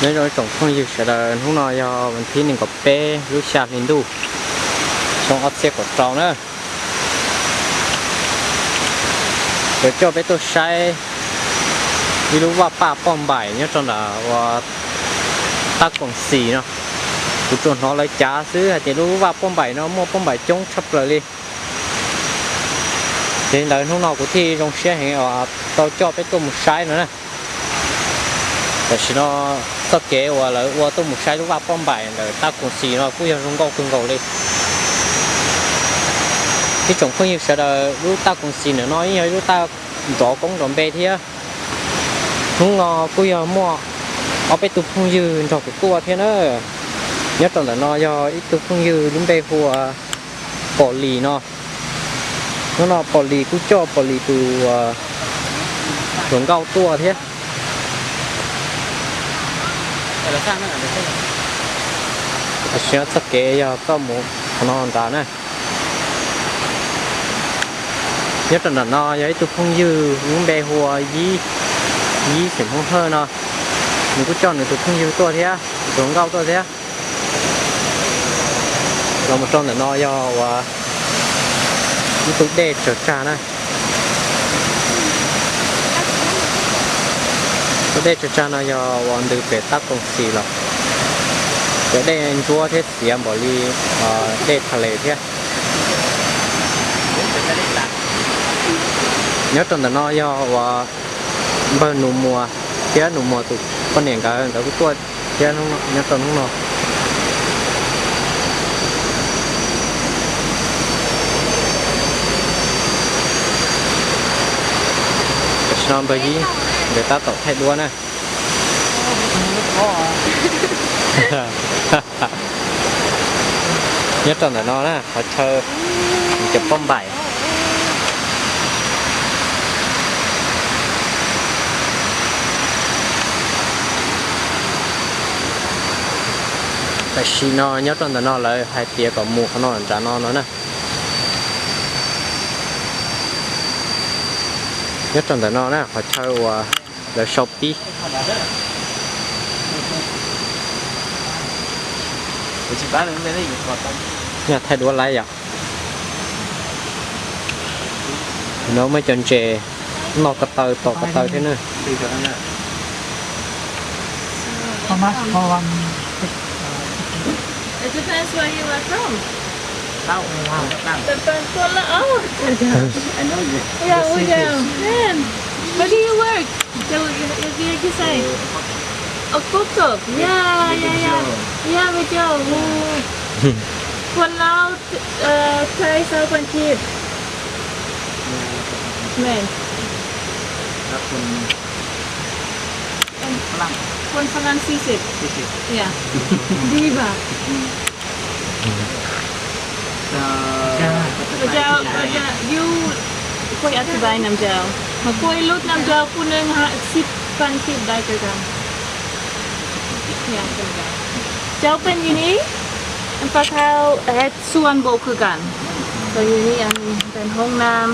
Nyob zoo ib tsoom phooj ywg sawv daws, hnub no yog vas thib nees nkaum peb lub xya hli ntuj xyoo ob txhiab kaum rau na. Kuv coj peb tuaj saib ib lub vaj paj poj npaim nyob rau ntawm uas Tab Koom Xis no. Kuv tsuas hnov lawv cav xwb hais tias lub vaj poj npaim no muaj poj npaim coob tshaj plaws li. Ces li ntawd hnub no kuv thiaj zoo siab heev uas tau coj peb tuaj mus saib no na. Tam sim no txoj kev uas lawv ua tuaj mus saib lub vaj poj npaim ntawm Tab Koom Xis no kuj yog zoo nkauj kawg nkaus li. Ib tsoom phooj ywg sawv daws, lub Tab Koom Xis ntawm no yeej yog ib lub taj nrov koob nrov npe thiab. Hnub no kuj yog muaj ob peb tug phooj ywg nrog kuv tuaj thiab na. Nyob rau ntawm no yog ib tug phooj ywg lub npe hu ua Pom Lis no. Hnub no Pom Lis kuj coj Pom Lis tus hluas nkauj tuaj thiab. Tam sim no txoj kev yog txoj mus qhov no nrad na. Nyob rau ntawm no yog ib tug phooj ywg lub npe hu ua Yib, Yib xeem Hmoob Hawj no. Nws kuj coj nws tus phooj ywg tuaj thiab, tus hluas nkauj tuaj thiab. Los mus rau ntawm no yog uas ib tug dej tsawg tsag na. Tus dej tsawg tsag no yog uas ntws pem Tab Koom Xis los, cov dej ntsuab thiab xiav npaum li dej Tha Les thiab. Nyob rau ntawm no yog uas npawg Nus Muas thiab Nus Muas tus poj niam nkawd, nkawd kuj tuaj thiab nyob rau hnub no. Tam sim no npawg Yib nkawd tab tom thaij duab na. Nyob rau ntawm no na, qhov chaw cov poj npaim. Tam sim no nyob rau ntawm no lawv hais tias kom mus qhov no nram no no na. Nyob rau ntawm no na, qhov chaw uas lawv sau pib. Thaij duab laib yom. No muaj cov ntses noj ko taw tos ko taw thiab na. It depends where you are from. Tao, tao. Tao, tao, tao là, oh, I know you. Yeah, we go. Man, where do you work? Tao, you, you, you say. Oh, Phúc Thọ. Yeah, yeah, yeah. Yeah, we go. Khuôn Lao, uh, Thai sao Phan Thip. Man. Khuôn Phan Lan Sisip. Yeah. Diva. Pajau, pajau, you, kuj Athibai nam jau. Mas kuj lub nam jau kuj neeg ha sib pan sib dai kawg kam. Jau peb yus ni, pa thau het suan npaum kawg kam. So yus ni an ten hoob nam,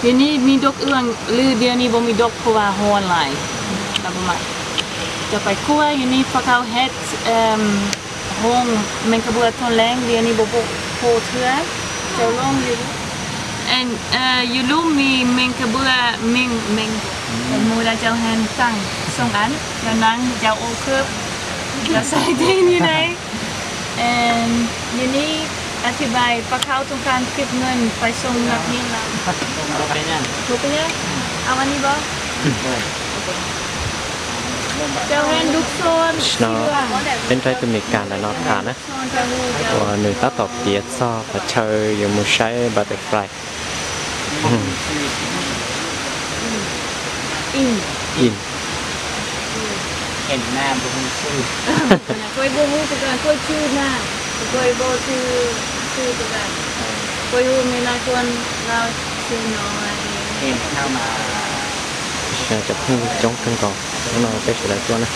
yus ni mi dok ưn lwm diav ni npaum mi dok khuv va hoo online. Cov pais kuj yus ni pa thau het hoob meej kab bua thoo leej diav ni npaum pho thwb. Cov looj yus, yus lub mi meej kab bua meej meej, mus da jau hen tang soo an, yog nang jau ua khwb, jau sai dej ni nai. Yus ni Athibai pa thau thoo khan khwb ŋun pais soo nab ni lam. Au an ni bo. Jau hen duk son. Peb nrog ib tug Meskas ntawm no tham na, uas nws tab tom piav txog qhov chaw yuav mus saib butterfly. In. Cov phooj ywg coob kawg nkaus, hnub no peb sawv daws tuaj na.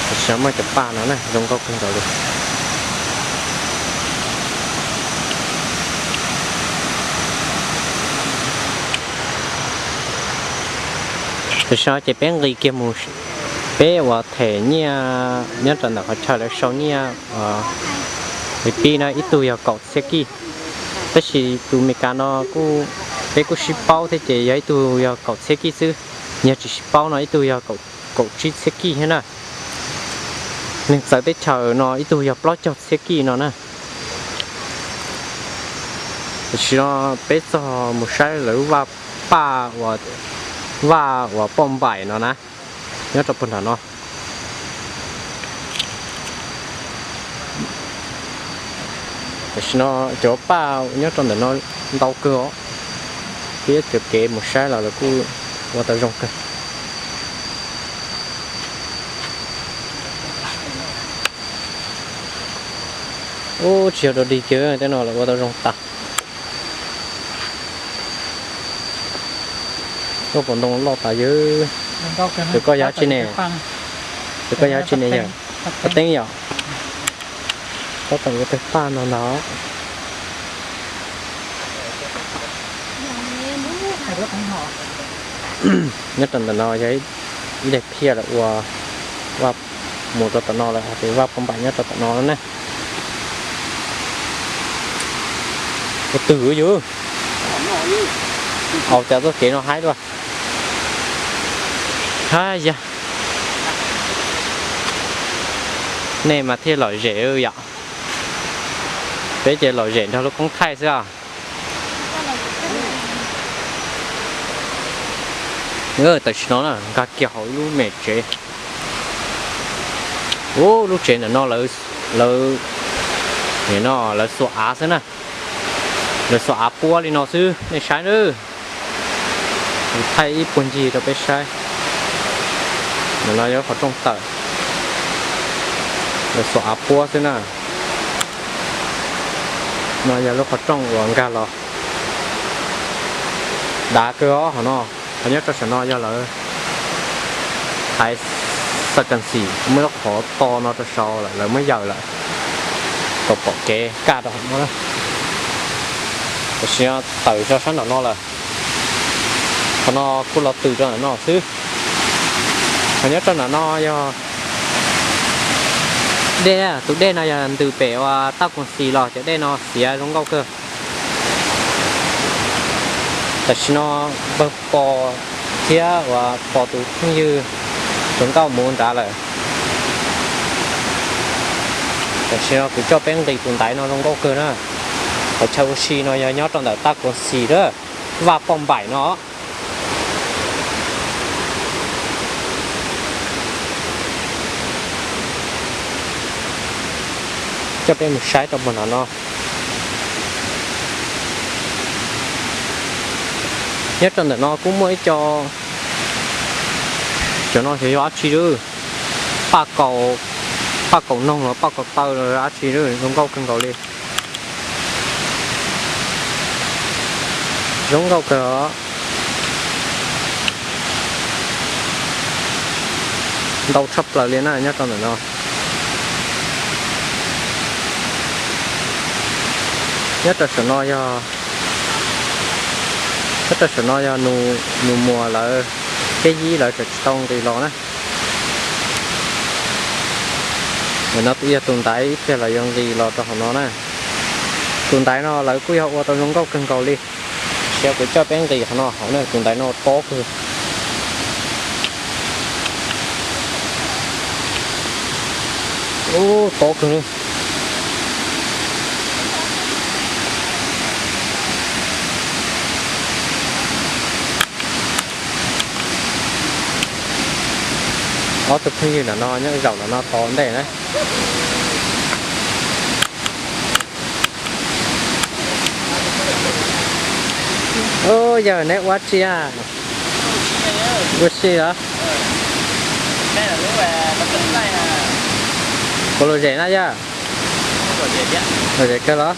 Tam sim no muaj cov paj no na zoo nkauj kawg nkaus li. Tam sim no ces peb nqis kiag mus, peb ua them nyiaj nyob rau ntawm qhov chaw lawv sau nyiaj, ib pib no ib tug yog kaum txhiab kij, tab sis tus Amelikas no kuj, peb kuj sib paub thiab ces yog ib tug yog kaum txhiab kij xwb, yog tsis sib paub no ib tug yog kaum tsib txhiab kij thiab na. Neeg txawv teb chaws no ib tug yog plaub caug txhiab kij no na. Tam sim no peb txog mus saib lawv lub vaj paj, vaj uas poj npaim no na, nyob rau puag nram no. Tam sim no cov paj nyob rau ntawm no ntau kawg os. Peb cov kev mus saib los lawv kuj ua tau zoo kawg. Ub, tsis yog dog dig kiag, tej no lawv ua tau zoo tas. Lub pob ntoo loj tas yawg. Tus koj yog tsi ne? Tus koj yog tsi ne yawg? Paj teeb yom. Koj tseem ua tawg paj no ntag. Nyob rau ntawm no yog ib daim phiaj lawv ua, ua mus rau tom no lawm hais tias vaj poj npaim nyob rau tom no na. Ua twg yus? Au, cas txoj kev no haib dua. Hab yag, nej mas thiaj lom zem yom. Peb ces lom zem nrog lub koob thaij xwb os. Tam sim no na nkag kiag hauv lub me tsev. Ub, lub tsev ntawm no lawv, lawv, no lawv xuas av xwb na. Lawv xuas av puab li no xwb nej saib na. Kuv thaij ib puag ncig rau peb saib. Ntawm no yog lub qhov rooj tawm, lawv xuas av puab xwb na. No yog lub qhov rooj uas nkag los. Dav kawg os hauv no. Qhov nyob rau saum no yog lawv hais xav kas xim muaj ib lub qhov to no rau saud lawm, lawv muab yawm lawm kom pom kev kaj rau hauv no. Tam sim no tawm rau sab nraum no lawm. Qhov no kuj los tws rau ntawm no xwb. Qhov nyob rau ntawm no yog dej, tus dej no yog ntws pem uas Taj Koos Xis los, cov dej no xiav zoo nkauj kawg. Tam sim no npawg Pos thiab uas Pos tus phooj ywg Tsuas Nkauj mus nrad lawm. Tam sim no kuv coj peb nqis tus ntaiv no zoo nkauj kawg na. Qhov chaw ua si no yog nyob rau ntawm Taj Koos Xis a, vaj poj npaim no. Coj peb mus saib rau puag nram no. Nyob rau ntawm no kuj muaj ib co, cov no xyov yog dab tsi lawm. Paj kaus, paj kaus noog los paj kaus taw los dab tsi lawm, zoo nkauj kawg nkaus li. Zoo nkauj kawg os. Ntau tshaj plaws li na nyob rau ntawm no. Nyob rau saum no yog, nyob rau saum no yog nus muag lawv, Keb Yib lawv tseem tsis tau nqis los na. Ntawm no twb yog tus ntaiv ib pliag lawv yuav nqis los rau hauv no na. Tus ntaiv no lawv kuj yog ua tau zoo nkauj kawg nkaus li. Tab sis kuv coj peb nqis qhov no hauv na, tus ntaiv no tob kawg. Ub, tob kawg li. Ob tug phooj ywg ntawm no nyob zaum ntawm no tos ntej na. Ub, yawg neb ua tsi a? Ua si los? Puas lom zem na yawg? Lom zem kawg los?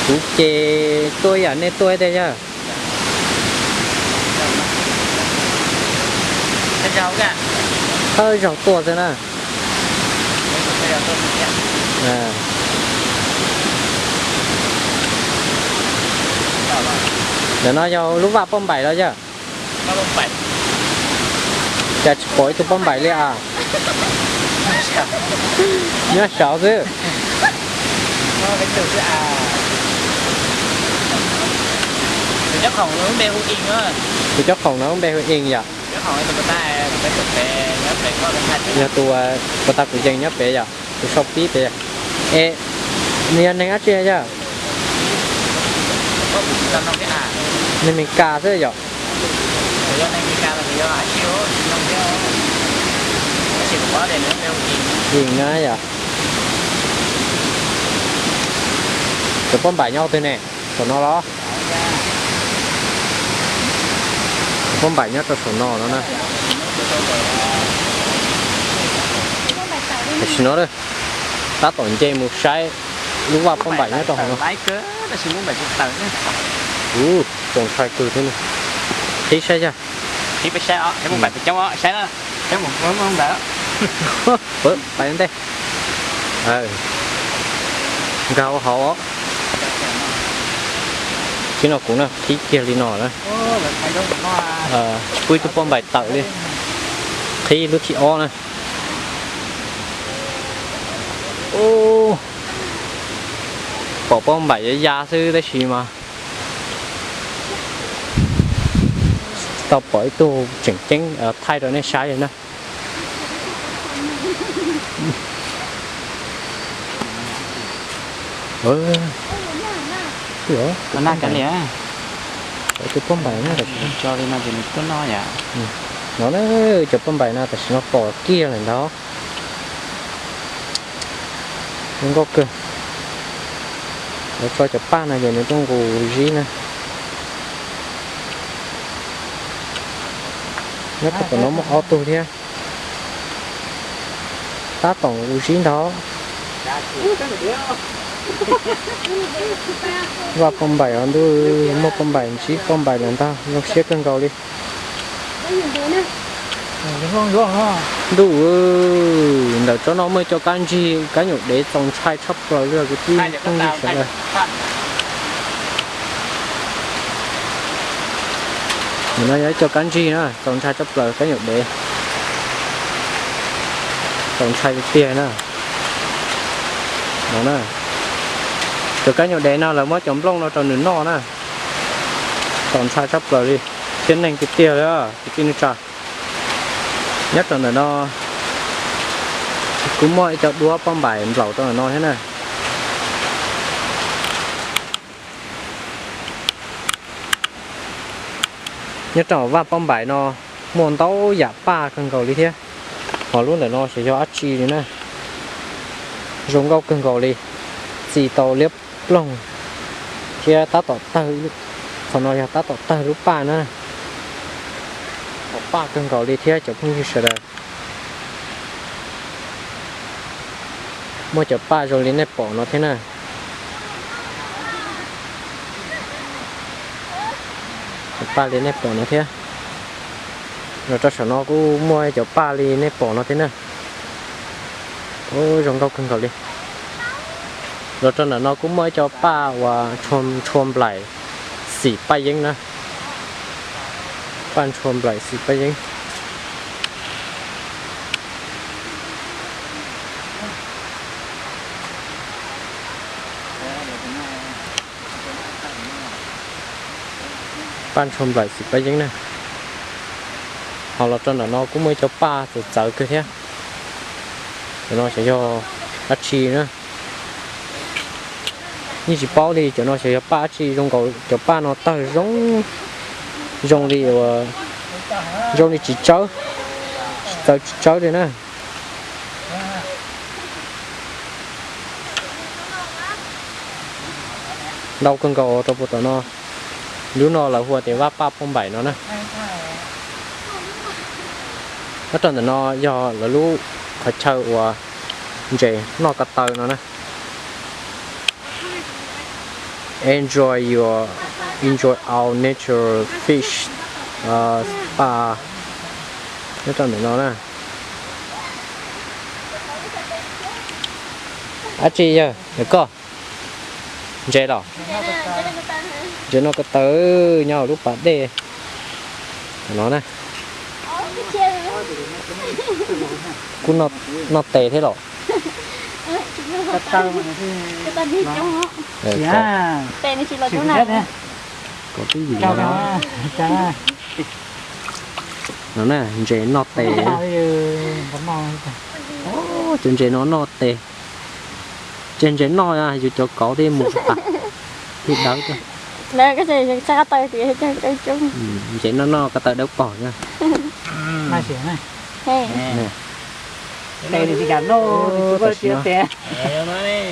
Kuv ces tuaj ib yam nej tuaj ib teg yawg. Thawj zaug tuaj xwb na. Ntawm no yog lub vaj poj npaim los yog? Cas tsis pom ib tug poj npaim li as? Nyob saud xwb. Tus cob khoom no npe hu Ing yom? Yog tus puas tau kuv yees nyob pem yom, tus sau pib pem. Es nws yog neeg dab tsi yog? Neeg Meskas xwb yom? Yeej na yom. Cov poj npaim nyob twg ne? Saum no los? Cov poj npaim nyob rau saum no no na. Tam sim no tab tom nce mus saib lub vaj poj npaim nyob rau hauv no. Ub, txaus ntshai kawg thiab. Qhib saib yog. Pais ntej. Nkag hauv. Tib no kuv na, qhib kiag li no na. Tsis pub ib tug poj npaim tawm li. Qhib lub thib ob na. Pom poj npaim ya ya xwb tab sis mas tau pom ib tug tseem ceeb thaij rau nej saib li na. Tus poj npaim na, no na, cov poj npaim no tam sim no pom kiag lawm ntag. Zoo nkauj kawg. Lawv tso cov paj no ces nws tuaj nqus zib na. Nyob rau tom no muaj ob tug thiab. Tab tom nqus zib ntag. Vaj poj npaim os ntuj, muaj poj npaim ntsib poj npaim lawm ntag, zoo siab kawg nkaus li. Ntuj, ntawm tsob no muaj ib co kab ntsig kab nyuam dev txaus ntshai tshaj plaws li kwv tij phooj ywg sawv daws. Nim no yog ib co kab ntsig na, txaus ntshai tshaj plaws kab nyuam dev. Txaus ntshai tiag tiag na. No na, cov kab nyuam dev no lawv muab cov nplooj no rau nws noj na. Txaus ntshai tshaj plaws li, thiab neeg tiag tiag li kwv tij neej tsa. Nyob rau ntawm no kuj muaj ib co duab poj npaim nplaum rau ntawm no thiab na. Nyob rau vaj poj npaim no muaj ntau yam paj kawg nkaus li thiab. Ho lub ntawm no xyov yog dab tsi li na. Zoo nkauj kawg nkaus li, txi tau liab ploog thiab tab tom tawg. Qhov no yog tab tom tawg lub paj na. Pom paj kawg nkaus li thiab cov phooj ywg sawv daws. Muaj cov paj zoo li nej pom no thiab na. Cov paj li nej pom no thiab. Los rau saum no kuj muaj cov paj li nej pom no thiab na. Zoo nkauj kawg nkaus li. Los rau ntawm no kuj muaj ib co paj uas ntshua nplaim xim paj yeeb na. Paj ntshua nplaim xim paj yeeb. Paj ntshua nplaim xim paj yeeb na. Ho los rau ntawm no kuj muaj ib co paj txawv txawv kawg thiab. Cov no xyov yog dab tsi na. Yeej tsis paub li cov no xyov yog paj dab tsi, zoo nkaus cov paj no tawg zoo, zoo li, zoo li tsis tsawb, txawv tsis tsawb li na. Ntau kawg nkaus rau puag tom no. Lub no lawv hu tias vaj paj poj npaim no na. Nyob rau ntawm no yog lawv lub qhov chaw uas ntses noj ko taw no na. Enjoy your, enjoy our nature fish spa. Nyob rau ntawm no na. Dab tsi yawg, yog koj? Ntses los? Ntses noj ko taw nyob hauv lub pas dej no na. Kuj noj tes thiab los? Kom twb ywm no. No na, ntses noj tes. Cov ntses no noj tes. Ces ntses noj yus cov kauv thiaj mus tas, thiaj dawb. Ntses noj noj ko taw dawb paug na.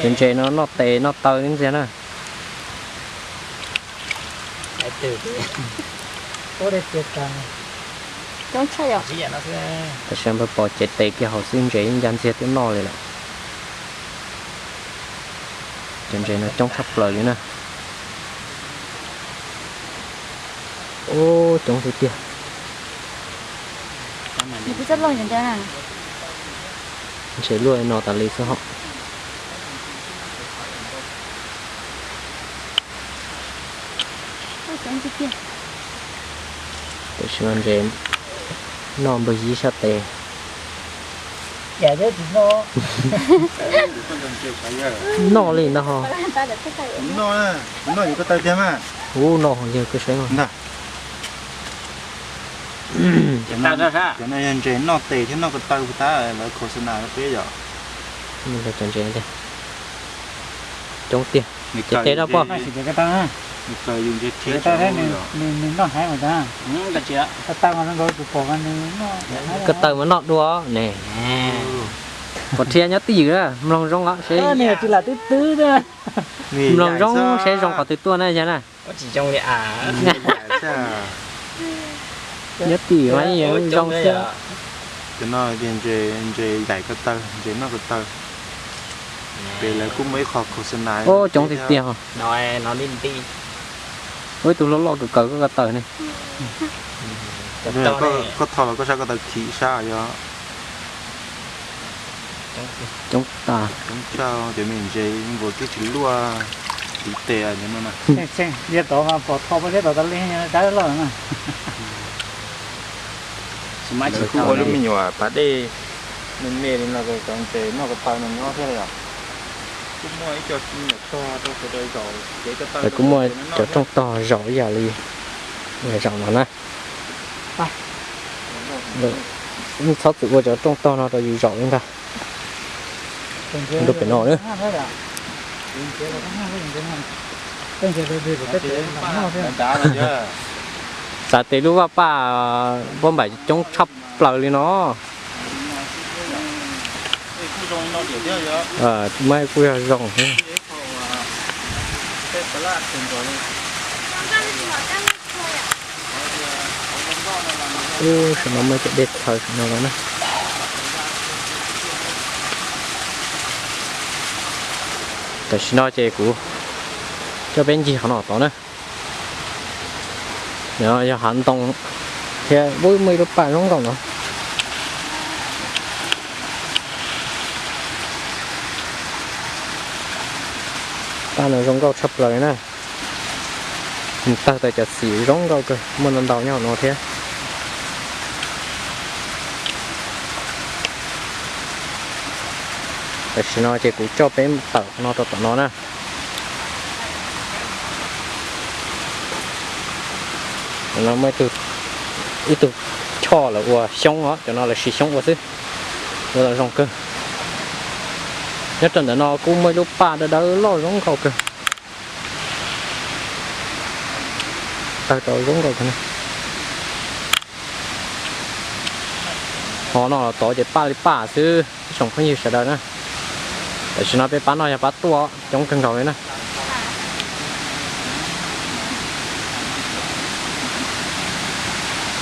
Cov ntses no noj tes noj taw ntxiag na. Tam sim no pom cev tes kiag hauv xwb ntses ncaj ntxiag twb noj li lawm. Cov ntses no coob tshaj plaws li na. Ub, coob tiag tiag. Ntses luaj no tas li xwb hos. Tam sim no ntses noj npawg yib sab tes. Noj li ntag hos. Ub, noj hos yawg koj saib. Cov no yog ntses noj tes thiab noj ko taw puag ta lawv khos xas nas rau peb yom. Cov ntses coob tiag. Ces teb dab poj. Ko taw mas noj dua ne. Pom rhiab nyob twj ywm na, mloog zoo os seb. Mloog zoo seb zoo qhov twg tuaj na yog na. Nyob twj ywm mas yeej zoo xwb. Cov no tias ntses yaim ko taw, ntses noj ko taw. Pem lawv kuj muaj ib qho khos xas nas. Ub, coob tiag tiag. Ua ib tug loj loj kawg kawg koj ko taw ne. Koj tho los koj sab ko taw khim sab yog. Coob tas. Coob tshaj, cov me ntses nkaus twb tsis luaj, tiv tes cov no na. Liaj tod mas pom tho poj liab tod tas li dawb loj na. Ua lub me nyuam pas dej me me li no cov ntses noj ko taw no nyob thiab li os. Kuj muaj ib co me nyuam tog rau sawv daws zaum kev ko taw. Kuj muaj cov rooj tog zaum ib yam li zaum no na. Txhob txwm ua cov rooj tog no rau yus zaum li ntag. Nrog pem no na. Xav tias lub vaj paj pob npaim coob tshaj plaws li no. Maj kuj yog zoo. Ub, saum no muaj cov dej txhawv saum no los na. Tam sim no ces kuv coj peb ncig qhov no tod na. Yog hav ntoo thiab, ub, muaj ib lub paj zoo nkauj no. Paj no zoo nkauj tshaj plaws li na. Nws tawg tau cov xim zoo nkauj kawg, muaj ntau ntau nyob hauv no thiab. Tam sim no ces kuv coj peb tawm no rau tom no na. No muaj ib tug choj lawv ua xyoob os, cov no lawv siv xyoob ua xwb, ua los zoo kawg. Nyob rau ntawm no kuj muaj ib lub paj dawb dawb loj zoo nkauj kawg. Tawg tau zoo nkauj kawg. Ho no los tod ces paj li paj xwb ib tsoom phooj ywg sawv daws na. Tam sim no peb pab noj yog pab tuaj coob kawg nkaus li na.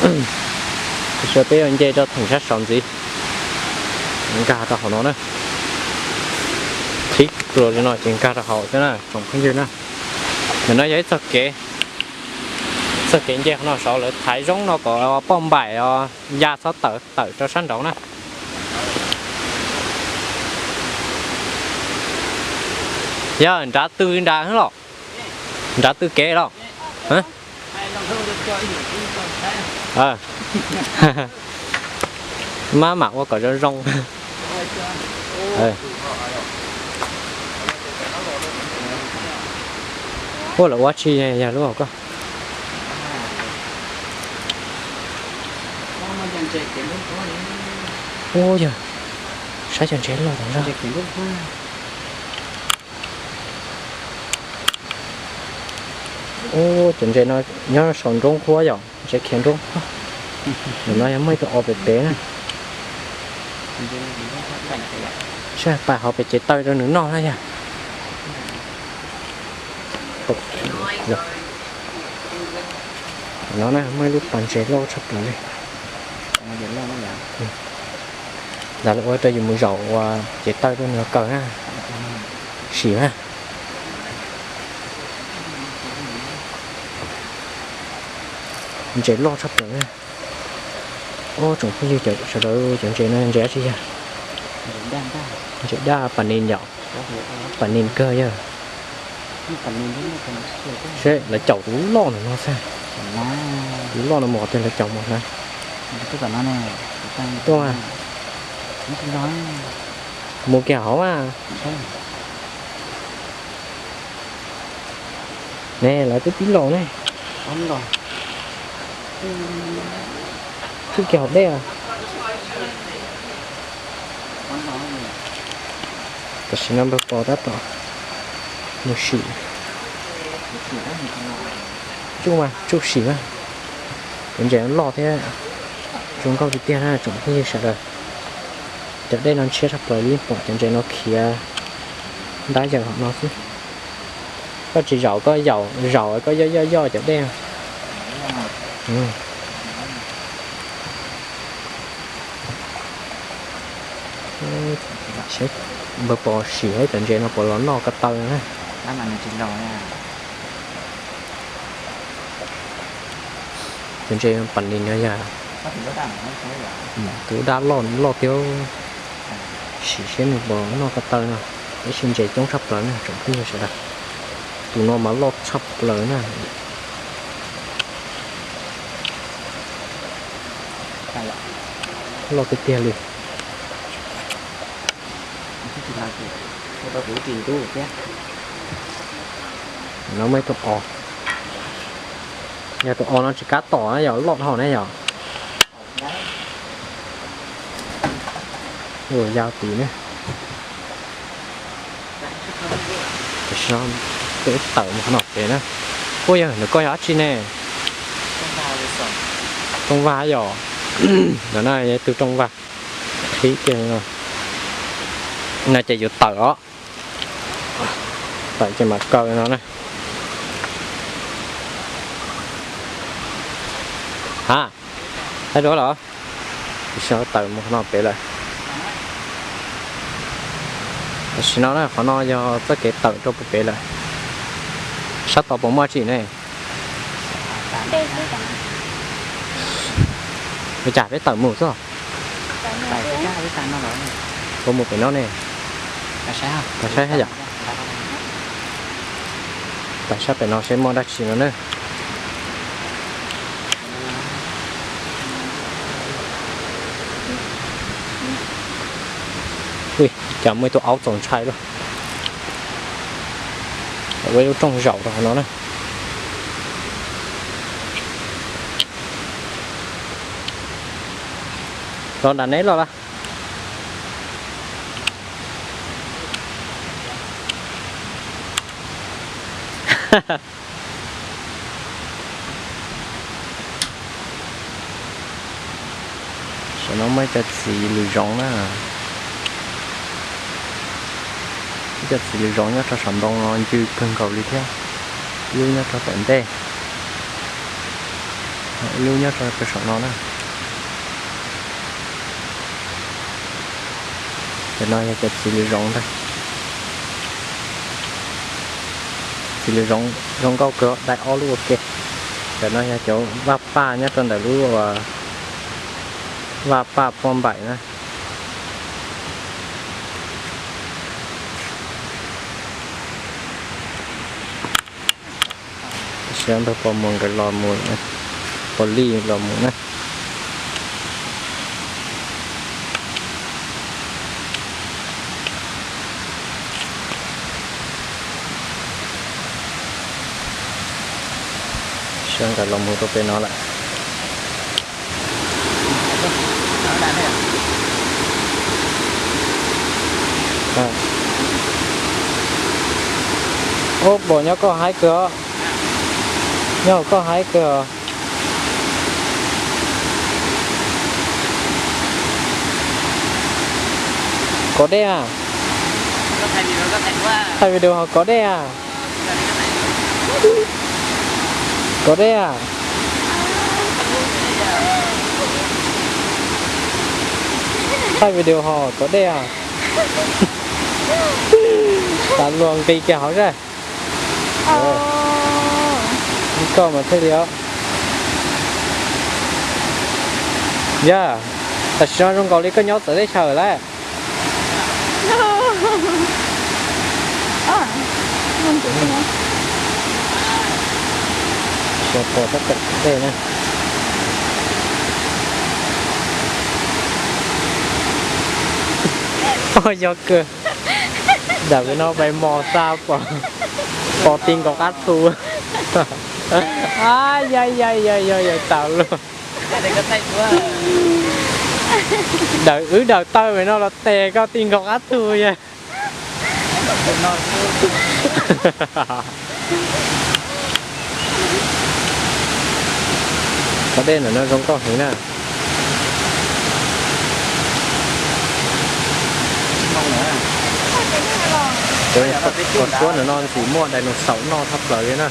Tam sim no peb yuav nce rau theem sab saud ntxiv, nkag rau hauv no na. Thib pluas li no ces nkag rau hauv xwb na tsoom phooj ywg na. Ntawm no yog ib txoj kev, txoj kev nce qhov no saud lawv thaiv zoo no kom poj npaim os ya txhob tawm tawm rau sab nraud na. Yog nrad tw nrad los? Nrad tw kev los? Hab? Mab mam ua kom zoo zoo. Ua lawv ua tsi yog lub hauv ko. Ub yog, saib cov ntses loj tas zog. Ub, cov ntses no nyob saum nroob huab yom, ntses khiav nroob. Ntawm no yog muaj ib tug os pem pem na. Saib pais hauv pem cev taw rau nws noj na yog. No na muaj ib lub pas ntses loj tshaj plaws li. Ntawd lawv ua rau yus mus zaum ua cev taw rau nws kaw na. Sim na. Ntses loj tshaj plaws na. Ub, tsoom phooj ywg sawv daws, cov ntses no ntses dab tsi yog? Ntses daj pas nis yom. Pas nis kawg yog. Seb lawv caum tus loj ntawm no xwb. Tus loj no mus qhov twg lawv caum mus na. Tuaj, mus kiag hauv mas. Ne lawv twb pib los ne. Tub kiag hauv dej. Tam sim no npawg Pov tab tom mus sim. Tsuj mas, tsuj sim mas. Cov ntses loj thiab zoo nkauj tiag tiag na tsoom phooj ywg sawv daws. Cov dej no ntshiab tshaj plaws li, pom cov ntses no khiav ntab yaws hauv no xwb. Koj tsis zaum koj yaum, zaum koj yoj yoj yoj cov dej. Npawg Pov sim cov ntses no puas los noj ko taw na. Cov ntses pas nis no yog tus daj loj loj thiab. Sim seb nws puas noj ko taw no. Tab sis ntses coob tshaj plaws na tsoom phooj ywg sawv daws. Tus no mas loj tshaj plaws na. Loj tiag tiag li. No muaj ib tug os. Yog tus os no tsis kav tom na yog loj dhau na yog. Ua yau tid na. Tam sim no peb tawm mus qhov no pem na. Kuj yog ntawm koj yog dab tsi ne? Rooj vag yom. Ntawm no yog tus rooj vag. Qhib kiag no ces yuav tawm os. Tawm ces mam kaw no na. Ha, thaij duab los? Tam sim no tawm mus qhov no pem lawm. Tam sim no na qhov no yog txoj kev tawm rau puag pem lawm. Sab tod puas muaj dab tsi ne? Ua cas peb tawm mus xwb? Puas mus pem no ne? Pais saib yom. Pais saib pem no seb muaj dab tsi no na. Ui, cas muaj ib tug aub txaus ntshai lawm. Ua ib lub rooj zaum rau hauv no na. Los nram neb los lawm. Saum no muaj ib co txiv lws zoov na. Ib co txiv lws zoov nyob rau saum ntoo no ncw kawg nkaus li thiab. Ib lub nyob rau tom ntej, ib lub nyob rau pem saum no na. Cov no yog cov txiv lws zoov ntag. Txiv lws zoov zoo nkauj kawg, dai ob lub ua ke. Cov no yog cov vaj paj nyob rau ntawm lub vaj paj poj npaim na. Nyob ntawm pos muag nkawd los mus, pos lij los mus na. Sawv nkawd los mus rau pem no lawm. Ub, pom nyob koj haib kawg os. Nyob hauv koj haib kawg os. Kov dej a. Thaij video ho kov dej a. Kov dej a. Thaij video ho kov dej a. Tav luag nqis kiag hauv zaj. Koj mas thiaj li os. Yog, tam sim no zoo nkaus li koj nyob txawv teb chaws lawm. Sawv pom tab tom dej na. Yog kawg, nram pem no pais mos xa pom, pom ti nkaus qab thu. Yog yog yog yog yog tas luag. Daws wb daws taw pem no los tes koj ti nkaus qab thu yog. Qhov dej ntawm no zoo nkauj heev na. Cov suab ntawm no ntxim muaj dinosaur noj tshaj plaws li na.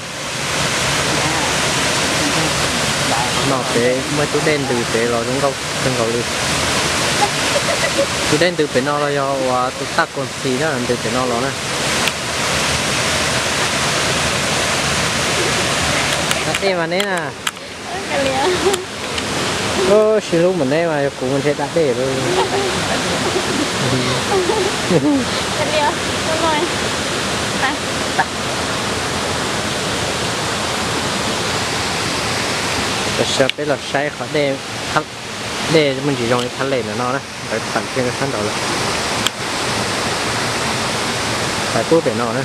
No pem muaj ib tug dej ntws pem los zoo nkauj kawg nkaus li. Tus dej ntws pem no los yog uas tus taj kaus ntxhi na, ntws pem no los na. Dab dej mas neb na. Sib hlub mas neb mas yog kuv mas ntshe dab dej lawm. Tam sim no peb los saib qhov dej, dej muaj ntsis zoo li thaj lem ntawm no na, ntawd tawm kiag sab nraud lawm. Pais pub pem no na.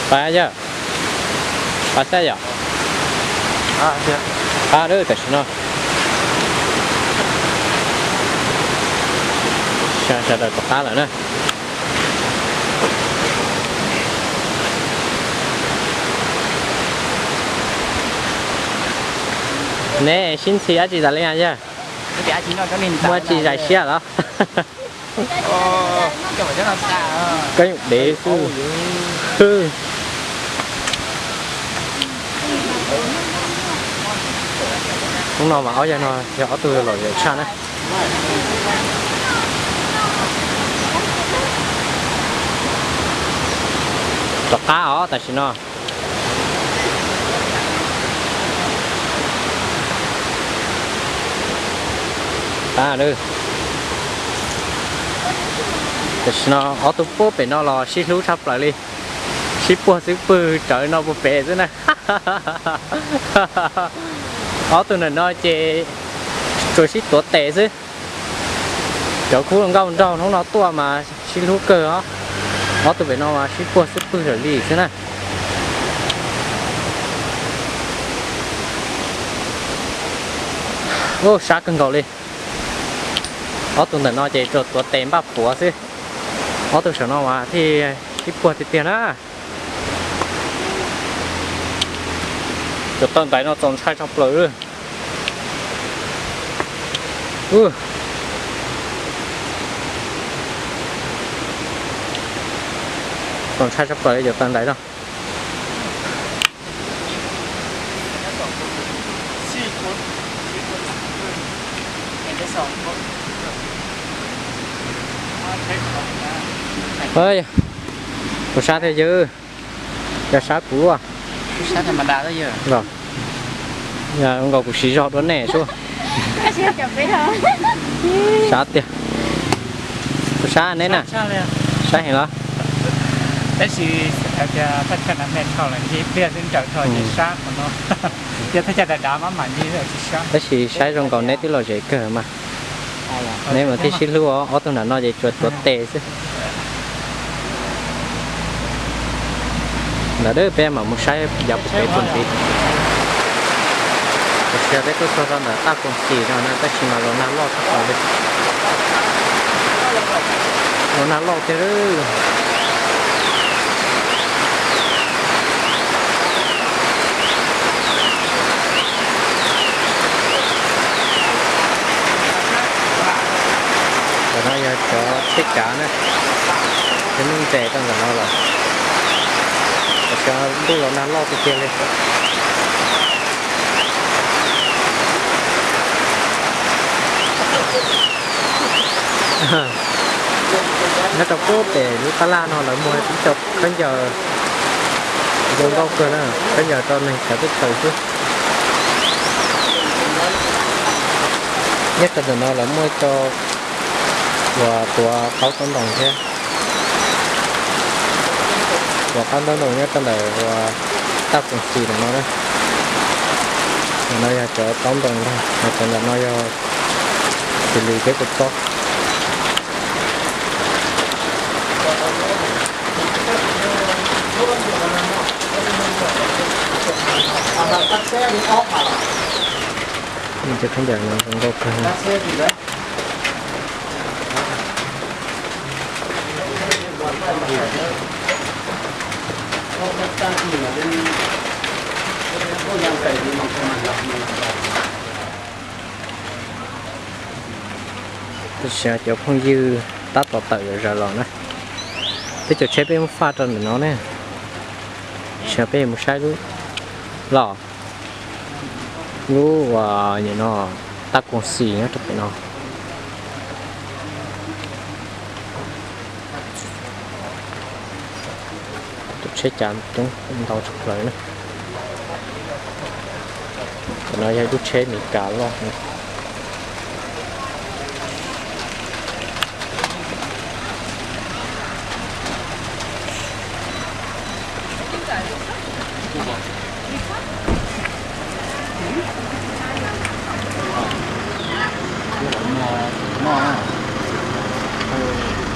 Pais yog, pais saib yom. Qab lawm tam sim no. Sawv daws rov qab lawm na. Neb sib ntxhi dab tsi tas li yog? Muaj dab tsi zais siab los? Koj yeej dev xwb. Hnub no mas ob yawg no yog ob tug laus yawm tshaj na. Rov qab os tam sim no. Tam sim no ob tug puag pem no los sib hlub tshaj plaws li, sib puag xwb pwg rawv no puag pem xwb na. Ob tug ntawm no ces tsuas sib tuav tes xwb. Cov khub hluas nkauj nraug hnub no tuaj mas sib hlub kawg os. Ob tug pem no mas sib puag xwb pwg rawv li xwb na. Ub, sab kawg nkaus li. Ob tug ntawm no ces tsuas tuav tes npaj puav xwb. Ob tug saum no mas thiaj sib puag tiag tiag na. Cov taw ntaiv no txaus ntshai tshaj plaws. Txaus ntshai tshaj plaws cov taw ntaiv no. Tus sab thiaj ywg, yog sab kuv as. Los, nkaus kuv siv zog dua nej sub. Sab tiag. Kuv sab neb na. Sab heev los? Tab sis saib zoo nkaus neb twb lom zem kawg mas. Neb mas thiaj sib hlub, ob tug nram no ces tsuas tuav tes xwb. Ntawd peb mam mus saib yav puag pem puag ntxiv. Tam sim no peb tuaj txog rau ntawm Taj Koom Xim no na, tab sis mas los nag loj tshaj plaws li. Los nag loj tiag lawm. Ntawm no yog cov tsheb kav na, cov neeg ntses rau ntawm no lawm. Tam sim no ntuj los nag loj tiag tiag li. Nyob rau puag pem lub qab laj no lawv muag ib co khaub ncaws zoo nkauj kawg na, khaub ncaws rau neeg sawv teb chaws xwb. Nyob rau ntawm no lawv muaj ib co uas tuav qaub taub ntoos thiab. Tuav qaub taub ntoos nyob rau ntawm uas Taj Koom Xim ntawm no na. Ntawm no yog cov taub ntoos ntag, cov ntawm no yog xws li thiab kua txob. Cov khaub ncaws no zoo nkauj kawg. Tam sim no cov phooj ywg tab tom tawm zom zaws los na. Peb cov tsheb peb muab faj rau ntawm no ne. Tam sim no peb yuav mus saib lub, los, lub uas nim no Taj Koom Xim nyob rau pem no. Tus tsheb cav coob ntau tshaj plaws na. Cov no yog ib lub tsheb Meskas loj heev.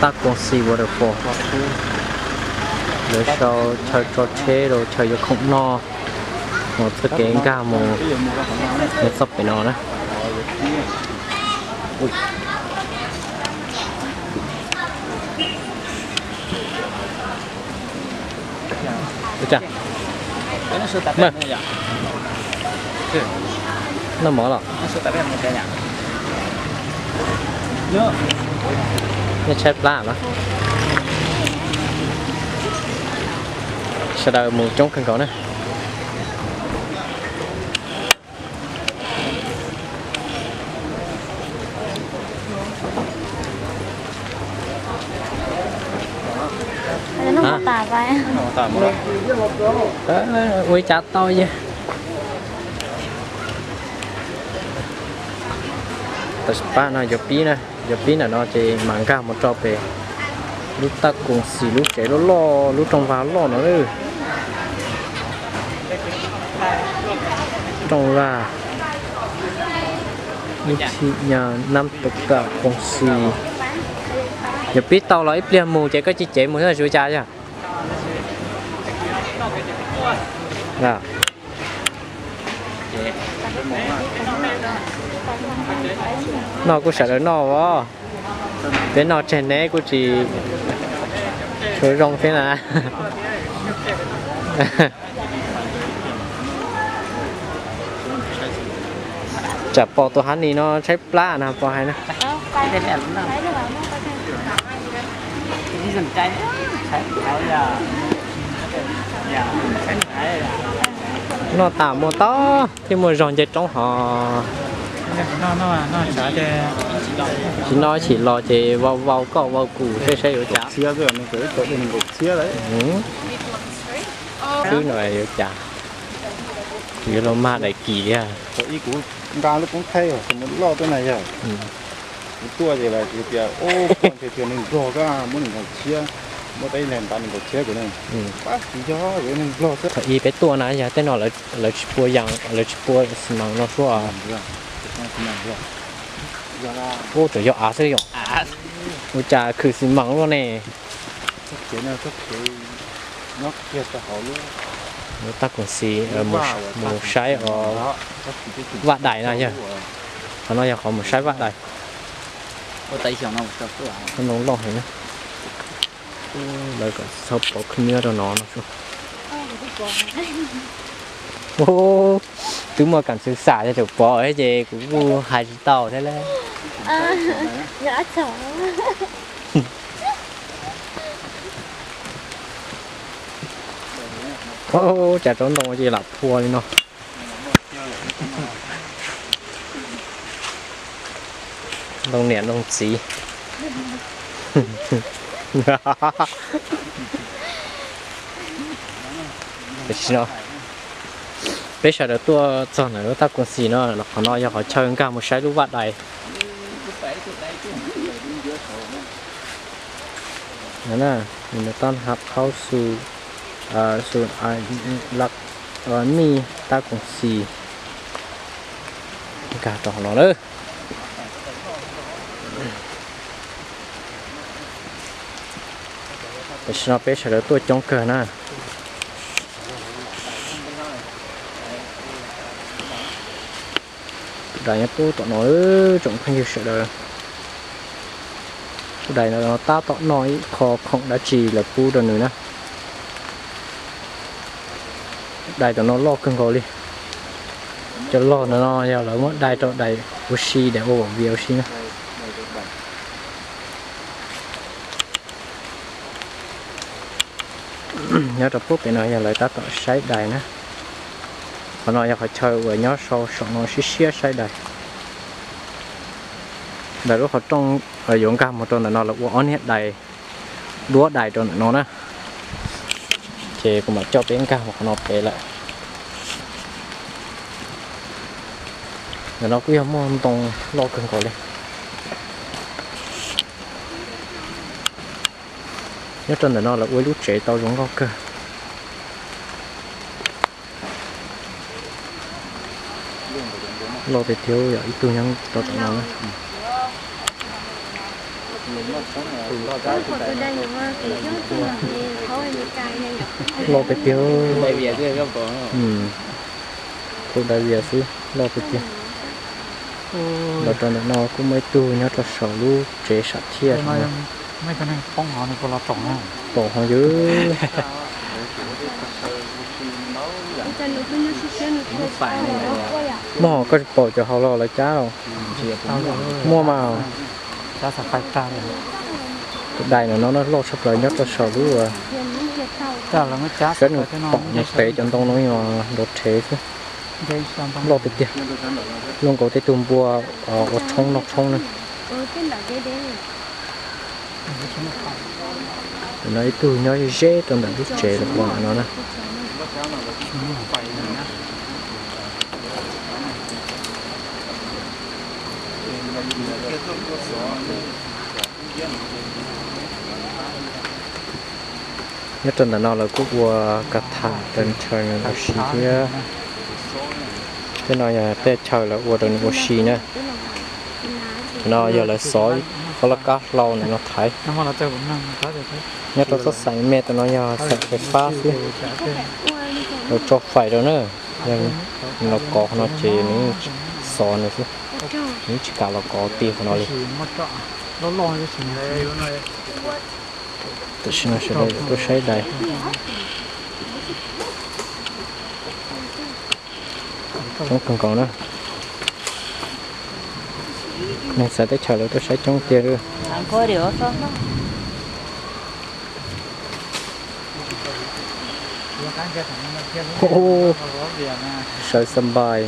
Taj Koom Xim Waterfall. Lawv sau chaw tso tsheb rau chaw yuav khoom noj, mus txoj kev nkag mus, mus txog pem no na. Noj mov los? Nej tshaib plab los? Sawv daws mus coob kawg nkaus na. Ua li cas tau yog. Tam sim no yog pib na, yog pib ntawm no ces mam nkag mus rau pem lub Taj Koom Xim lub tsev loj loj, lub rooj vag loj no. Rooj vag, lub thim nyab Nam Tos Kam Koom Xim. Yog pib tau los ib pliag mus ces koj cia cev mus xwb, tsis ua cas yog. Noj kuj sawv daws noj os. Peb noj tseg neb kuj tsis tshua zoo thiab na. Tsam pom tus Hav Nis no tshaib plab na pom hais na. Noj tas mus tau thiab, muaj zog nce roob hos. Tsis noj ib chim los ces vau vau koj vau kuv seb saib yuav cas. Xwb no yuav cas. Yuav los mag daim kis thiab. Ib kuv nqa lub koob thaij mus loj tuaj na yog. Kuv tuaj ces lawv tias, tias neeg nplog koj muab neeg nkaus tshiab, muab tau ib leeg ntav neeg nkaus tshiab kuv ne. Pab tsis yog, neeg nplog xwb. Thaum ub peb tuaj na yog tej no lawv tsis pua yas, lawv tsis pua xi mas no suab. Ub, tseem yog av xwb yom. Ua cas khwv xi mas luaj ne. Lub Taj Koom Xis, mus saib os, vaj dais no yog. Qhov no yog qhov mus saib vaj dais. Noo loj heev na. Lawv kom txhob pov khwb nyiab rau no no. Twb muaj kam xwm xam yog tseem pov ces kuv kuj hais tsis tau thiab lawm. Cas tsob ntoo ces lam phua li no. Ntoo niam ntoo txiv. Tam sim no peb sawv daws tuaj txog ntawm lub Taj Koom Xis no, qhov no yog qhov chaw nkag mus saib lub vaj dais. Nws tab hab qhaub xu, xu laj mij Taj Koom Xis nkag rau hauv no lawm. Tam sim no peb sawv daws tuaj coob kawg na. Tus dais nyob pub tom no, tsoom phooj ywg sawv daws. Tus dais no tab tom noj ib qho khoom dab tsi lawv pub rau nws na. Dais tom no loj kawg nkaus li. Cov loj ntawm no yog lawv muab dai rau dais ua si, dais ua vauv vias ua si na. Nyob rau pub pem no yog lawv tab tom saib dais na. Qhov no yog qhov chaw uas nyob sau saum no siab siab saib dais. Ntawm lub qhov rooj yuav nkag mus rau ntawm no lawv ua ob niag dais, duab dais rau ntawm no na. Ces kuv mam coj peb nkag mus qhov no pem lawm. Ntawm no kuj yog muaj ntoo loj kawg nkaus li. Nyob rau ntawm no lawv ua ib lub tsev tau zoo nkauj kawg. Loj tiag tiag, yog ib tug nyob rau tom no. Loj tiag tiag. Tus dais vias xwb, loj tiag tiag. Los rau ntawm no kuj muaj ib tug nyob rau saum lub tsev sam thiaj. Pom ho yus. Muaj ho koj tsis pom cov hauv los lawv cab los? Muaj mas. Tus dais no no loj tshaj plaws nyob rau saum lub. Saib nws pom nws pem cov ntoo no yog nrov rhev xwb. Loj tiag tiag, luaj nkaus tej tug npua ua tshoob noj tshoob na. No ib tug nyob ze ze rau ntawm lub tsev los ua ntawm no na. Nyob rau ntawm no lawv kuj ua kas thas rau nws ua si thiab. Tej no yog tej chaw lawv ua rau nws ua si na. Cov no yog lawv xov ob laj kab hlau ntawm no thaiv. Nyob rau txoj xaim me ntawm no yog xaim fais fab xwb, lawv tso fais rau na. Yog los kov qhov no ces nws xov nws xwb, nws tsis kam los kov ti qhov no li. Tam sim no sawv daws tuaj saib dais. Coob kawg nkaus na. Neeg txawv teb chaws lawv tuaj saib coob tiag li. Sawv xa npais.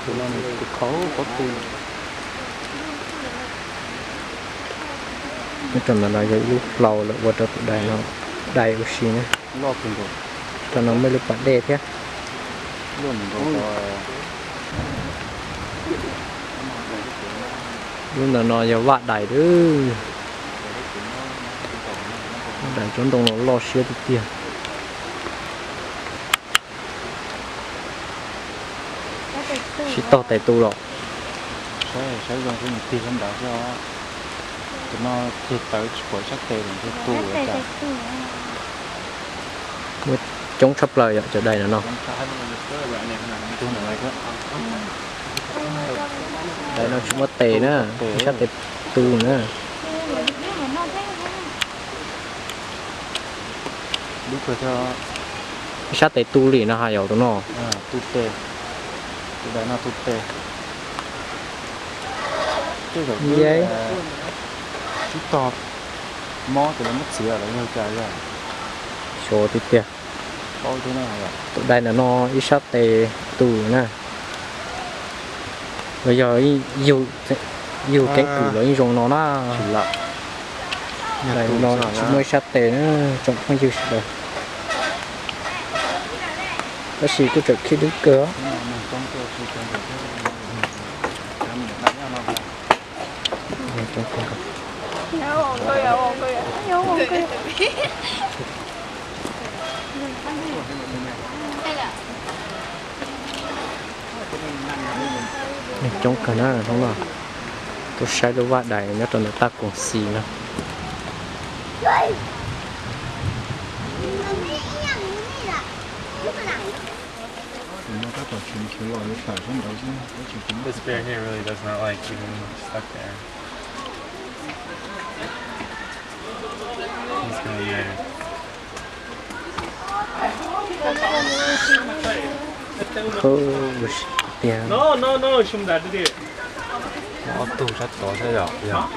Tus no nws tus khau qhuav tu. Nyob rau ntawm no yog ib lub hlau lawv ua rau tus dais no dai ua si na. Rau no muaj lub pas dej thiab. Lub ntawm no yog vaj dais lawm. Vaj dais tsob ntoo no loj siab tiag tiag. Sib tog tes tu los. Saib zoo xwb nws tig sab nrad xwb os. Tus no ceg tawv tsis pom sab tes, nws ceg tu lawm cas. Muaj coob tshaj plaws yom, cov dais no no. Dais no tsis muaj tes na, ib sab tes tu na. Ib sab tes tu li no ha yom, tus no. Tu tes, tus dais no tu tes. Sib tog mob ces lawv muab txiav los yog cas yog. Xyov tiag tiag. Tus dais ntawm no ib sab tes tu na. Los yog yug keeb kwm los yeej zoo no na. Dais no tsis muaj ib sab tes na, tsoom phooj ywg sawv daws. Tab sis kuj tseem khib dub kawg. Neeg coob kawg na hnub no, tuaj saib lub vaj dais nyob rau ntawm Taj Koom Xis no. This bear here really does not like being stuck there. He's gonna be ready. Tiag. Ob tug sab tod thiab yom, yog.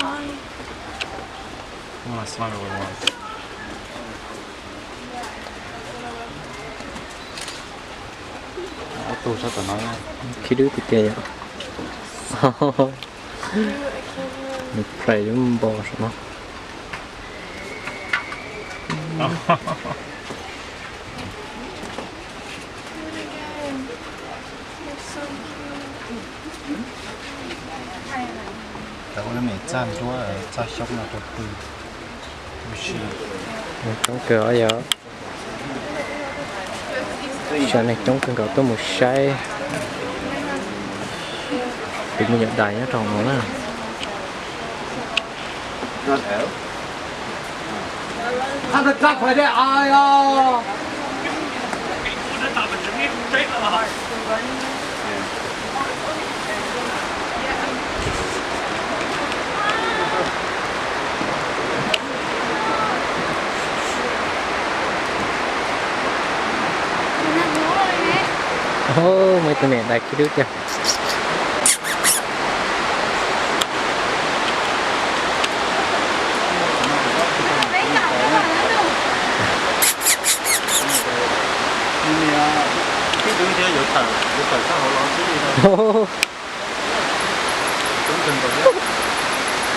Khib dub tiag tiag yom. Nws play lub npo saum no. Cov ua lub me txaj nruab txaj xyoob no rau pw. Coob kawg os yog. Saib neeg coob kawg nkaus tuaj mus saib tus me nyuam dais nyob rau no na. Muaj ib tug me dais khib dub tiag.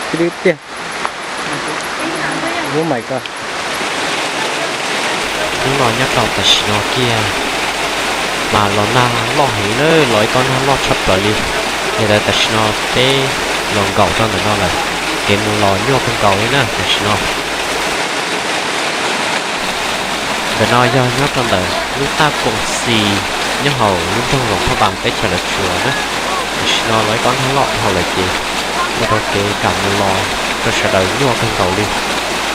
Khib dub tiag. Lub mais ko. Hnub no nyob rau tam sim no kiag mas los nag loj heev na, los ib kob nag loj tshaj plaws li. Yog li ntawd tam sim no peb los nkaum rau ntawm no lawm, kev mus los nyuaj kawg nkaus li na tam sim no. Ntawm no yog nyob rau ntawm lub Taj Koom Xis nyob hauv lub nroog Luang Prabang teb chaws Los Tsuas na. Tam sim no los ib kob nag loj dhau lawm ces ua rau kev kam mus los rau sawv daws nyuaj kawg nkaus li.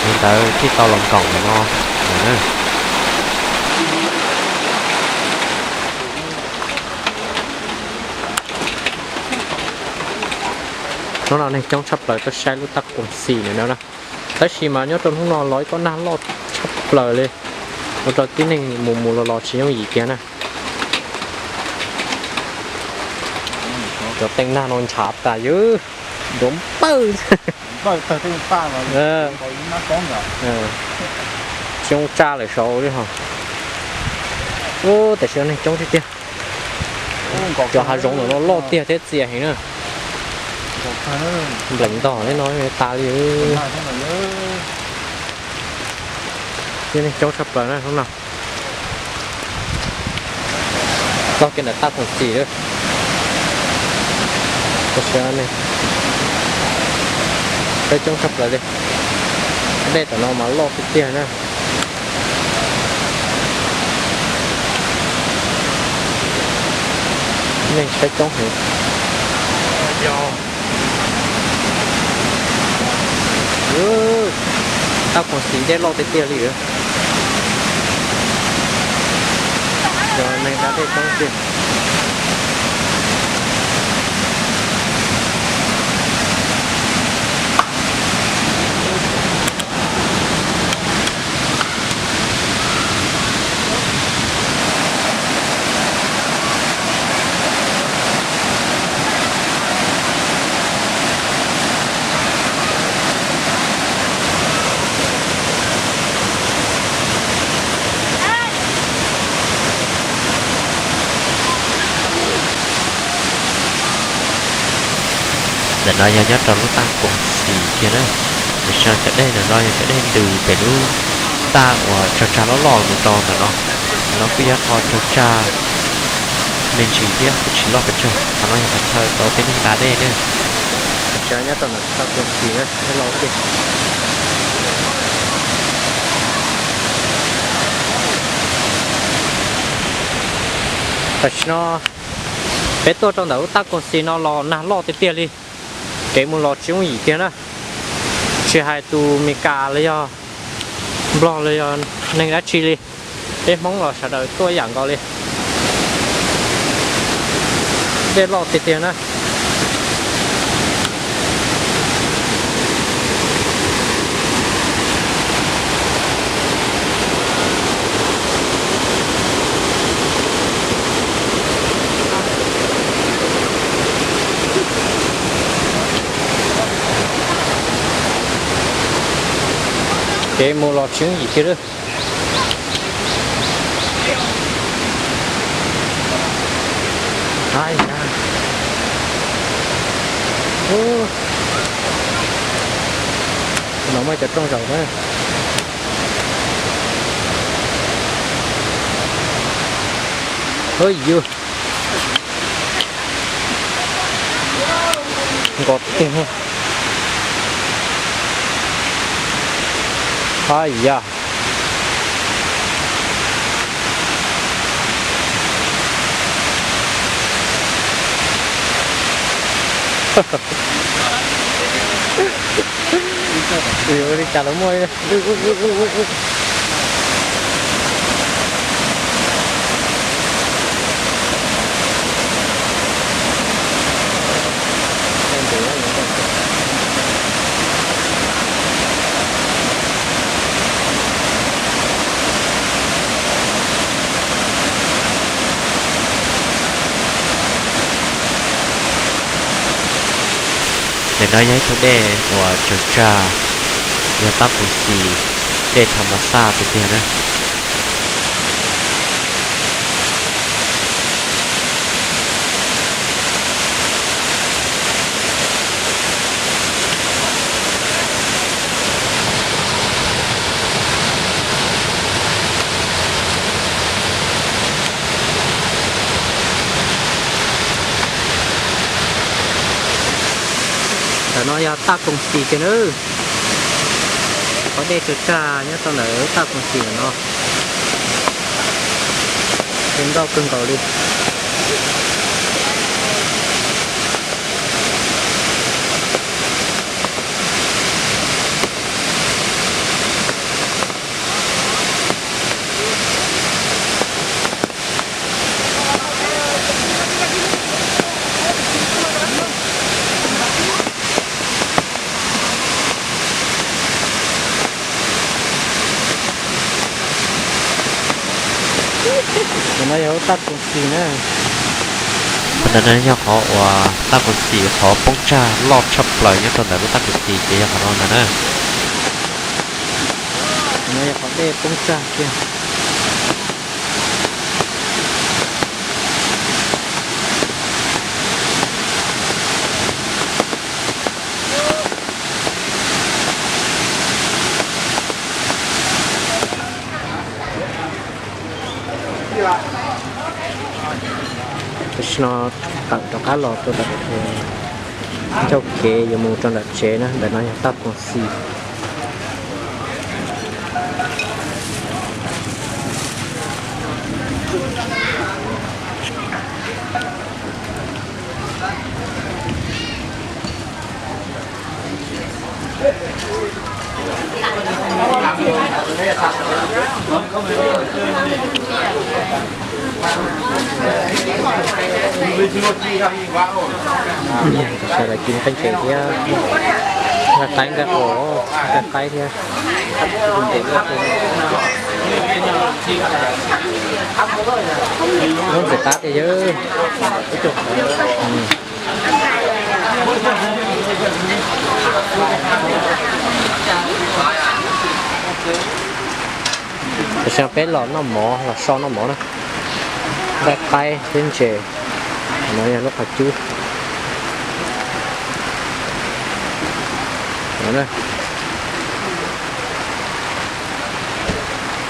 Yog li ntawd thiaj tau los nkaum ntawm no lawm na. Hnub no neeg coob tshaj plaws tuaj saib lub taj koom xis ntawm no na. Tab sis mas nyob rau hnub no los ib kob nag loj tshaj plaws li, ua rau tib neeg mus mus los los tsis yooj yim kiag na. Cov teej nag no ntshav tas yog duav npawj. Tsis zoo tsa lawm saud li ho. Ub, tam sim no neeg coob tiag tiag. Cov hav zoov ntawm no loj tiag thiab txias heev na. Nplees ntog li no tas li. Tib neeg coob tshaj plaws na hnub no. Txog kiag ntawm taj koom xis lawm. Tam sim no neeg peb coob tshaj plaws li. Dej tom no mas loj tiag tiag na. Neeg saib coob heev. Taj koom xis dej loj tiag tiag li. Cov neeg da dej coob tiag. Ntawm no yog nyob rau lub taj koom xis kiag na. Tam sim no cov dej ntawm no yog cov dej ntws pem lub taj uas tsag tsag loj loj mus rau ntawm no. Ntawm no kuj yog qhov tsag tsag me ntsis thiab kuj tsis loj pes tsawg. Qhov no yog qhov chaw rau tib neeg da dej na. Tam sim no nyob rau ntawm taj koom xis na, dej loj tiag. Tam sim no peb tuaj rau ntawm lub taj koom xis no los nag loj tiag tiag li. Kev mus los tsis yooj yim kiag na. Tsis hais tus Mes Kas los yog Nplog los yog neeg dab tsi li, peb Hmoob los sawv daws tuaj ib yam nkaus li. Dej loj tiag tiag na. Kev mus los tsis yooj yim kiag lawm. No muaj cov rooj zaum na. Ub yus, nkos tiag. Haj yam. Ua li cas los muaj. Ntawm no yog ib tug dej uas tsaws tsag, yog tab koom xis, dej tha ma xaj tiag tiag na. Ntawm no yog taj koom xis kiag na. Qhov dej tsaws tsag nyob rau ntawm taj koom xis ntawm no, zoo nkauj kawg nkaus li. No yog lub taj koom xis na. Ntawm no yog qhov uas taj koom xis qhov poob tsag loj tshaj plaws nyob rau ntawm lub taj koom xis ces yog qhov no ntag na. No yog qhov dej poob tsag kiag. Tam sim no tawm rov qab los rau ntawm ncauj kev yuav mus rau ntawm tsev na, ntawm no yog taj koom xis. Sawv daws ci qeej tsev thiab, nqaij qaib, nqaij qaib thiab. Lub ntxim qab tiag yawg. Tam sim no peb los noj mov, los so noj mov na. Nqaij qaib thiab ntses. No yog lub qhov cub.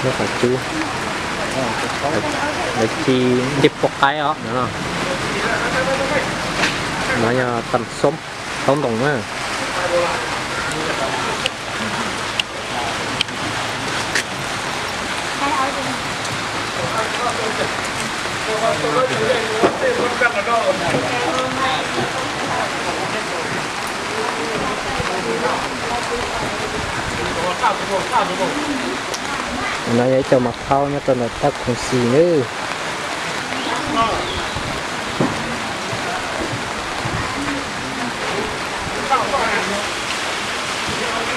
Lub qhov cub. Lawv ci ncej puab qaib os no. No yog tam xoob, taub ntoos na. No yog ib co mas phauj nyob rau ntawm taj koom xis nawb.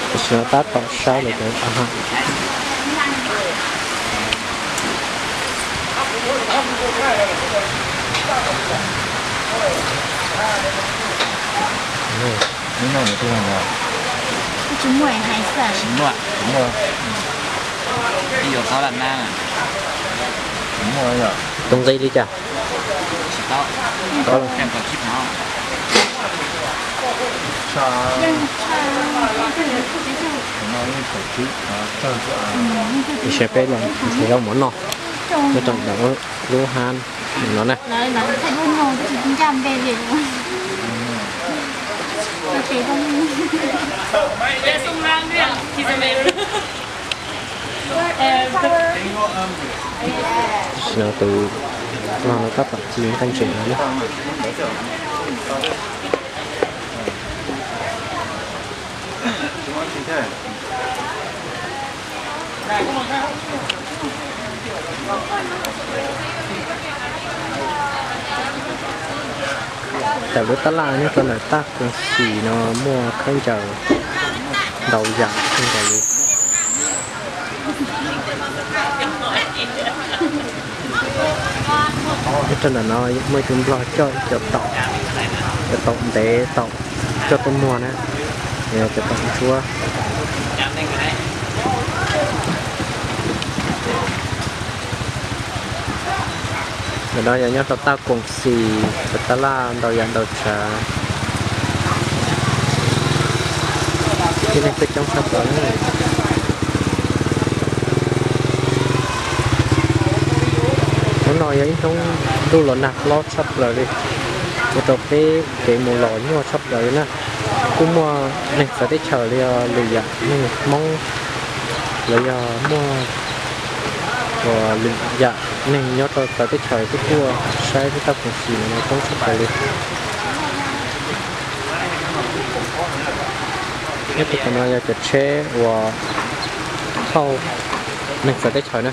Tam sim no tab tom saib lawv cov a ha. Tsis muaj hais xwb. Tsis muaj. Ib yuav qhov laj nab. Tus nqi li cas? Ib sij peb los nrhiav zaub mov noj nyob rau ntawm lub hab no na. Tam sim no tus hluas no tab tom ci nqaij ntses no na. Ntawm lub tab laj nyob rau ntawm taj koom xis no muaj khaub ncaws ntau yam khaub ncaws li. Nyob rau ntawm no muaj ib tug nplog coj cov taum, cov taum ntev taum coj tuaj muag na, cov taum ntsuab. Ntawm no yog nyob rau taj koom xis, cov tab laj ntau yam ntau tsav. Tib neeg tuaj coob tshaj plaws. Hnub no yog ib hnub ntuj los nag hlob tshaj plaws li, ua rau peb kev mus los nyuaj tshaj plaws li na. Kuj muaj neeg txawv teb chaws los yog lwm yam neeg Hmoob, los yog muaj uas lwm yam neeg nyob rau txawv teb chaws kuj tuaj saib lub taj koom xis no coob tshaj plaws li. Nyob rau tom no yog cov tsheb uas thauj neeg txawv teb chaws na.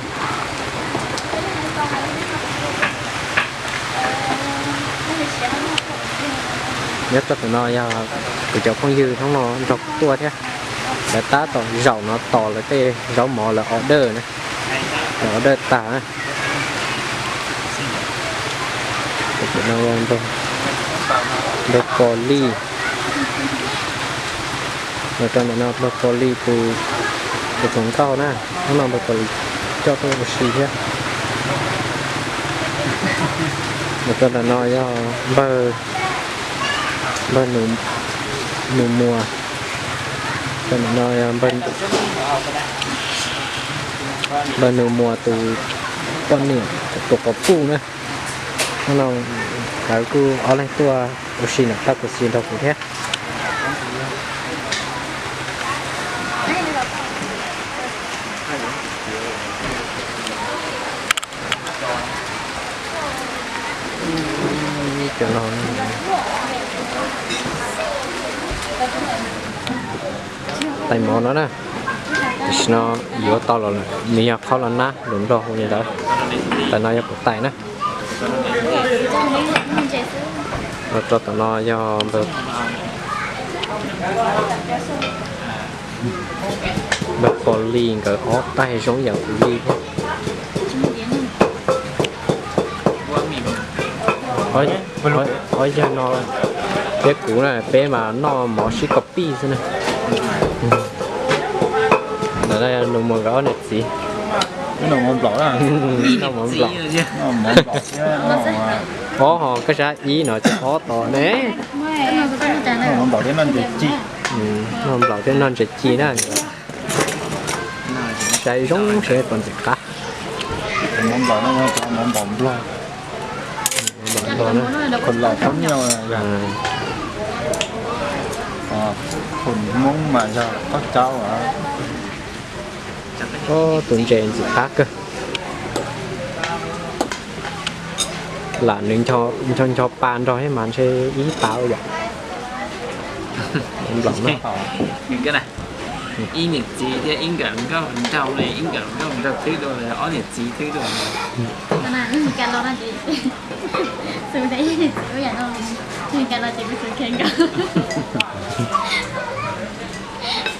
Nyob rau tom no yog kuv cov phooj ywg hnub no nrog kuv tuaj thiab. Lawv tab tom zaum no tos lawv tej zaub mov lawv order na. Lawv order tag na. Tus no yog npawg Pos Lij. Los rau ntawm no npawg Pos Lij tus, tus txoos nkauj na. Hnub no npawg Pos Lij coj tuaj ua si thiab. Los rau ntawm no yog npawg, npawg Nus Muas. Rau ntawm no yog npawg Nus Muas tus poj niam, tus quas puj na. Hnub no lawv kuj ob leeg tuaj ua si nram Thaib Kuv Xis nrog kuv thiab. Tais mov no na, tam sim no yuav tau los lawm, nws yog qhob los nab, lus Nplog hu li ntawd. Tais no yog kuv tais na. Los rau tom no yog npawg Pos Lij nkawd ob tais zoo yam kuv li thiab. Ob yawg no thiab kuv na, peb mas noj mov sib kos pij xwb na. Ntawm no yog Nus Muas nkawd ob niam txiv. Noj mov nplaum. Ob ho koj sab ib no ces ob tos ne. Noj mov nplaum thiab noj ntses ci na. Saib zoo seb puas ntxim qab. Tus ntses ntxim qab kawg. Lam nws ncho ncho pa nrog thiab mas ntshe ib tav yom. Nplaum na. Ib niam txiv thiab ib nkawm nkauj hluas nraug ne, ib nkawm nkauj hluas nraug twb dua lawm, ob niam txiv twb dua lawm. Ib nkawm hluas nraug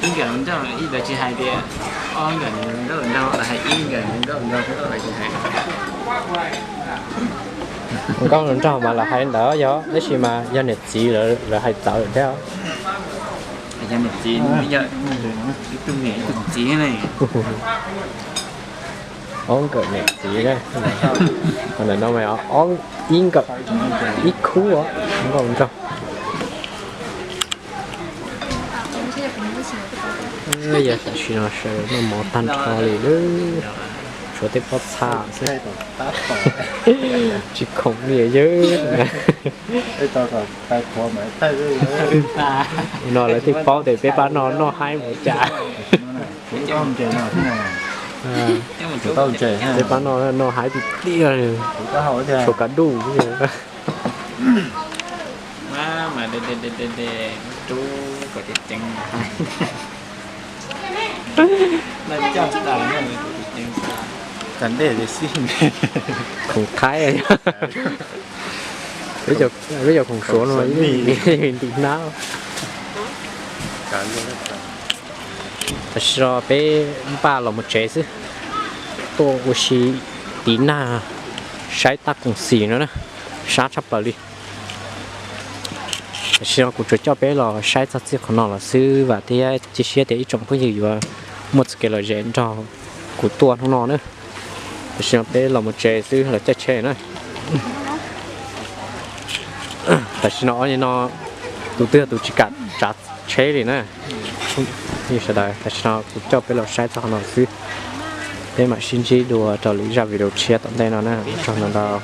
ib ntawd tsis hais tias ob nkawm nkauj hluas nraug los hais ib nkawm nkauj hluas nraug twb dua lawm tsis hais. Nkauj hluas nraug mas lawv hais ntawd yog, tab sis mas yog niam txiv lawv hais txawv lawm thiab. Yog niam txiv, ib tug niam ib tug txiv ne. Ob nkawm niam txiv na. Ntawm no mas ob, ib nkawm ib khub os, nkauj hluas nraug. Yog tam sim no sawv noj mov tag nrho li lawm, tshuav tej pob txha xwb. Tsis khoom li yawg. No lawv thiaj paub tias peb pab no noj haib mus cas. Peb pab no noj haib tiag tiag, tshuav kav duj. Khoom qhaib, peb cov khoom suav no ntim hnab. Tam sim no peb npaj los mus tsev xwb, tuaj ua si tiv nag, saib Thaj Koom Xis no na, sab tshaj plaws li. Tam sim no kuv tsuas coj peb los saib txog txij qhov no los xwb, vam thiab cia siab tias ib tsoom phooj ywg yuav muaj txoj kev lom zem nrog kuv tuaj hnub no na. Tam sim no peb los mus tsev xwb, los caij tsheb na. Tam sim no ob no tus twg tus tsis kam tsav tsheb li na. Sawv daws, tam sim no kuv coj peb los saib txog qhov no xwb, peb mam sib ntsib dua rau lwm zaj video tshiab tom ntej no na, ua tsaug ntau ntau.